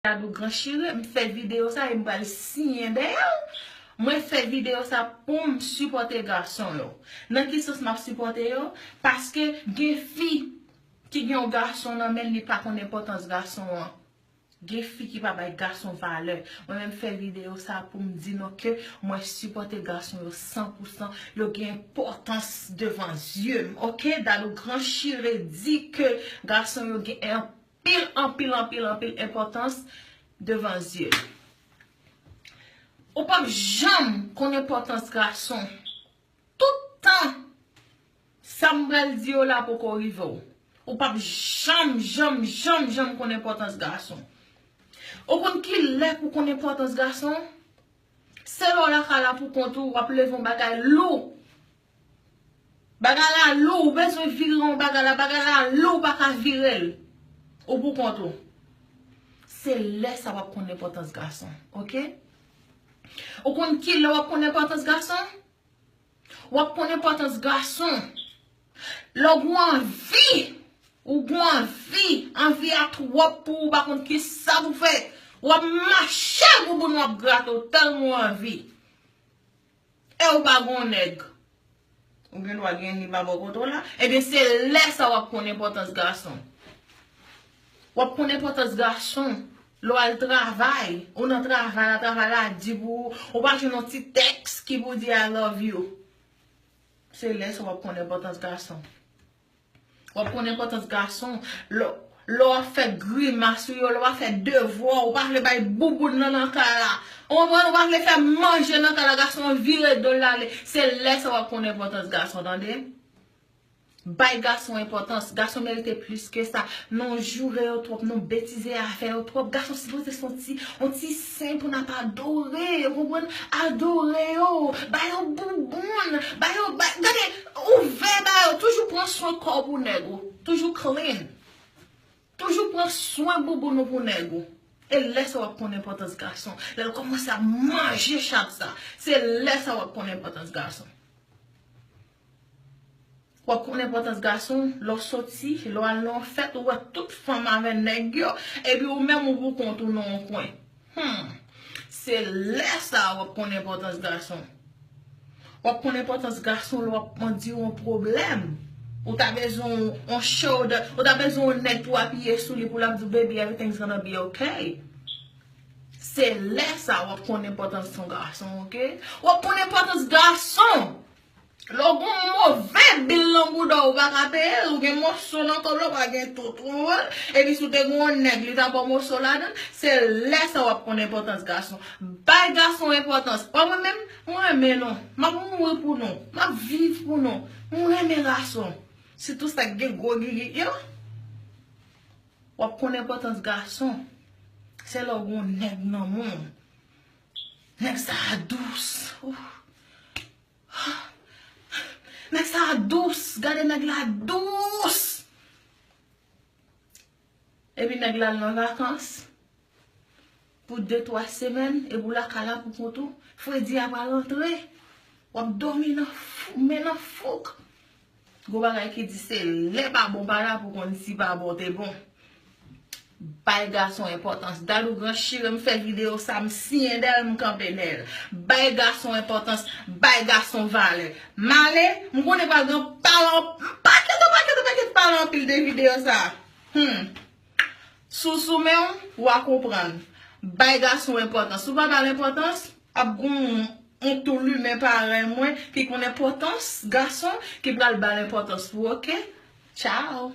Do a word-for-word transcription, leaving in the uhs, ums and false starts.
Dadou Gran Chire, m fè videyo sa e m pral siyen dèyè l. Mwen fè videyo sa pou m sipòte gason yo. Nan ki sans m ap sipòte yo? Paske gen fi ki gen yon gason nan men l, li pa konn enpòtans gason an. Gen fi ki pa bay gason valè. Mwen menm fè videyo sa pou m di nou ke mwen sipòte gason yo san pou san. Yo gen enpòtans devan zye m. Oke, Dadou Gran Chire di ke gason yo gen anpil, anpil, anpil, anpil enpòtans devan zye l. Ou p ap janm konn enpòtans gason. Tout tan sa m pral di yo la poko rive w. Ou p ap janm, janm, janm, janm konn enpòtans gason. Ou konn ki lè pou konn enpòtans gason? Se lè w lakay la pou kont ou, w ap leve yon bagay lou. Bagay la lou, ou bezwen vire yon bagay la, bagay la lou, ou pa ka vire l. Ou pou kont ou. Se lè sa w ap konn enpòtans gason, oke? Ou konn ki lè w ap konn enpòtans gason? W ap konn enpòtans gason. Lè w gen anvi, ou gen anvi, anvi a twòp pou ou pa konn ki sa pou fè. W ap mache bouboun w ap grate w tèlman w anvi. E ou pa gen yon nèg. Ou gen dwa gen li pa bò kote w la. Ebyen, se lè sa w ap konn enpòtans gason. W ap konn enpòtans gason lè w al travay. Ou nan travay la, travay la di pou ou. Ou pa jwenn yon ti tèks ki pou di I love you. Se lè sa w ap konn enpòtans gason. W ap konn enpòtans gason. Lè, lè w ap fè grimas ou yo, lè w ap fè devwa, ou pa vle bay bouboun nan nan kay la. Ou konprann? Ou pa vle fè manje nan kay la, gason an vire do l ale. Se lè sa w ap konn enpòtans gason, tande? Bay gason enpòtans. Gason merite plis ke sa. Nou joure yo twòp, nou betize avè yo twòp. Gason sipoze se yon ti, yon ti sen pou n ap adore, ou konprann? Adore yo, ba yo bouboun, ba yo, ba, gade, ouvè ba yo, toujou pran swen kò w pou nèg ou. Toujou clean. Toujou pran swen bouboun ou pou nèg ou. E lè sa w ap konn enpòtans gason. Lè l kòmanse ap manje chat sa. Se lè sa w ap konn enpòtans gason. W ap konn enpòtans gason, lè w soti, lè w al nan yon fèt, ou wè tout fanm avè nèg yo, epi ou menm ou pou kont ou nan yon kwen. Hmm. Se lè sa a w ap konn enpòtans gason. W ap konn enpòtans gason lè w ap andire yon pwoblèm. Ou ta bezwen yon, yon shoulder, ou ta bezwen yon nèg pou apiye sou li pou l ap di w, "Baby, everything's gonna be okay." Se lè sa a w ap konn enpòtans yon gason, oke? W ap konn enpòtans gason. Lè w gen yon move bil nan bouda w, ou pa ka peye l, ou gen moso nan kò w la, ou pa gen tout, ou konprann? Epi si w te gen yon nèg, li ta ba w moso ladan l, se lè sa w ap konn enpòtans gason. Bay gason enpòtans. Wè mwen menm, mwen renmen nou. M ap mouri pou nou. M ap viv pou nou. Mwen renmen gason. Sitou sa k gen gwo gigi yo. W ap konn enpòtans gason. Se lè w gen yon nèg nan men w. Nèg sa a dous. Ouf. Nèg sa a dous. Gade nèg la dous. Epi nèg la al nan vakans pou de twa semèn, epi w lakay la pou kont ou. Fredi a pral antre. W ap dòmi nan fou, men nan fouk. Gon bagay ki di se lè pa bon pa la pou konn si pa bon te bon. Bay gason enpòtans. Dadou Gran Chire, m fè videyo sa, m siyen dèyè l, m kanpe dèyè l. Bay gason enpòtans, bay gason valè. M ale, m konnen pral gen palan, pakèt, pakèt, pakèt palan anpil de videyo sa. Hmm. Sousou men w, w a konprann. Bay gason enpòtans. Si w pa ba l enpòtans, ap gon yon tou limen parèy mwen ki konn enpòtans gason ki pral ba l enpòtans pou, oke? Tchao.